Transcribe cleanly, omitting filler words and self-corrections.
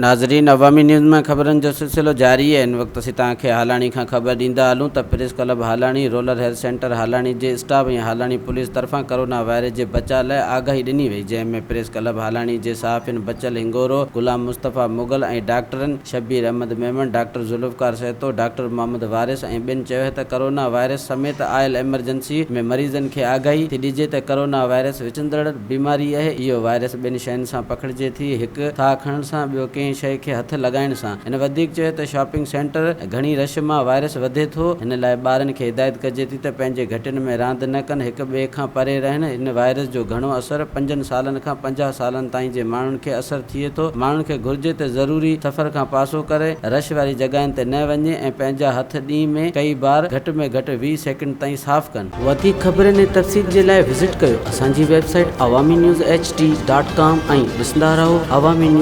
ناظرين عوامي نيوز ۾ خبرن جو سلسلو جاري آهي هن وقت اسين توهان کي هالاڻي کان خبر ڏيندا هلون ته press club Halani rural health centre Halani جي اسٽاف ۽ هالاڻي پوليس طرفان ڪرونا وائرس جي بچاء لاء آگاهي ڏني وئي جنهن ۾ پريس ڪلب هالاڻي جي صحافين بچل هنگورو، غلام مصطفيٰ مغل ۽ ڊاڪٽرن شبير احمد ميمڻ، ڊاڪٽر ذوالفقار سهتو، ڊاڪٽر محمد وارث ۽ ٻين چيو ته ڪرونا وائرس سميت آيل ايمرجنسي ۾ مريضن کي آگاهي ٿي ڏجي ته ڪرونا وائرس وچندڙ بيماري اهي، اهو وائرس ٻن شين سان پکڙجي ٿي، هڪ ساهه کڻڻ سان، ٻيو ڪنهن شيء کي هٿ لڳائڻ سان. هن وڌيڪ چيو ته شاپنگ سينٽر گهڻي رش مان وائرس وڌي ٿو، هن لاء ٻارن کي هدايت ڪجي ٿي ته پنهنجي گهٽين ۾ راند نه ڪن، هڪ ٻئي کان پري رهن، هن وائرس جو گهڻو اثر پنجن سالن کان 50 سالن تائين جي ماڻهن کي اثر ٿئي ٿو، ماڻهن کي گهرجي ته ضروري سفر کان پاسو ڪري، رش واري جڳهين تي نه وڃي ۽ پنهنجا هٿ ڏينهن ۾ ڪئي بار گهٽ ۾ گهٽ 20 سيڪنڊ تائين صاف ڪن. وڌيڪ خبرن ۽ تفصيل جي لاء وزٽ ڪيو اسان جي website Awami news H D dot com ۽ ڏسندا رهو عوامي نيوز.